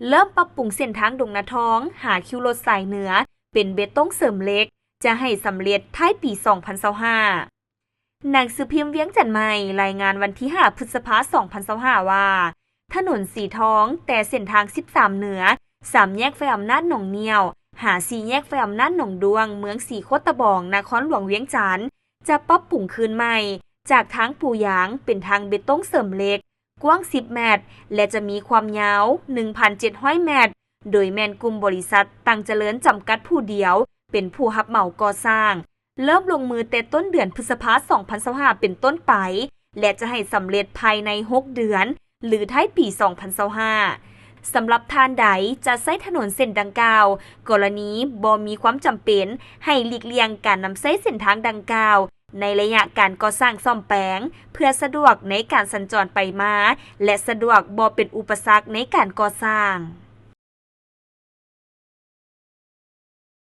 ເລີ່ມປັບປຸງເສັ້ນທາງດົງນາທອງ ຫາຄິວລົດສາຍເໜືອ ເປັນເບຕົງເສີມເຫຼັກ ຈະໃຫ້ສຳເລັດທ້າຍປີສອງພັນຊາວຫ້າ. ໜັງສືພິມວຽງຈັນໃໝ່ ລາຍງານວັນທີຫ້າ ພຶດສະພາ ສອງພັນຊາວຫ້າ ວ່າ ຖະໜົນສີທອງ ແຕ່ເສັ້ນທາງສິບສາມເໜືອ ສາມແຍກໄຟອຳນາດໜອງໜ້ຽວ ຫາສີ່ແຍກໄຟອຳນາດໜອງດ້ວງ ເມືອງສີໂຄດຕະບອງ ນະຄອນຫຼວງວຽງຈັນ ຈະປັບປຸງຄືນໃໝ່ ຈາກທາງປູຢາງ ເປັນທາງເບຕົງເສີມເຫຼັກ ກວ້າງສິບແມັດ ແລະ ຈະມີຄວາມຍາວໜຶ່ງພັນເຈັດຮ້ອຍແມັດ ໂດຍແມ່ນກຸ່ມບໍລິສັດ ຕັງຈະເລີນ ຈຳກັດຜູ້ດຽວ ເປັນຜູ້ຮັບເໝົາກໍ່ສ້າງ ເລີ່ມລົງມືແຕ່ຕົ້ນເດືອນພຶດສະພາ ສອງພັນຊາວຫ້າ ເປັນຕົ້ນໄປ ແລະ ຈະໃຫ້ສຳເລັດພາຍໃນຫົກເດືອນ ຫຼື ທ້າຍປີສອງພັນຊາວຫ້າ. ສຳລັບທ່ານໃດຈະໃຊ້ຖະໜົນເສັ້ນດັ່ງກ່າວ, ກໍລະນີບໍ່ມີຄວາມຈຳເປັນ ໃຫ້ຫຼີກລ່ຽງການນຳໃຊ້ເສັ້ນທາງດັ່ງກ່າວ ໃນໄລຍະການກໍ່ສ້າງສ້ອມແປງ ເພື່ອສະດວກໃນການສັນຈອນໄປມາ ແລະ ສະດວກບໍ່ເປັນອຸປະສັກໃນການກໍ່ສ້າງ.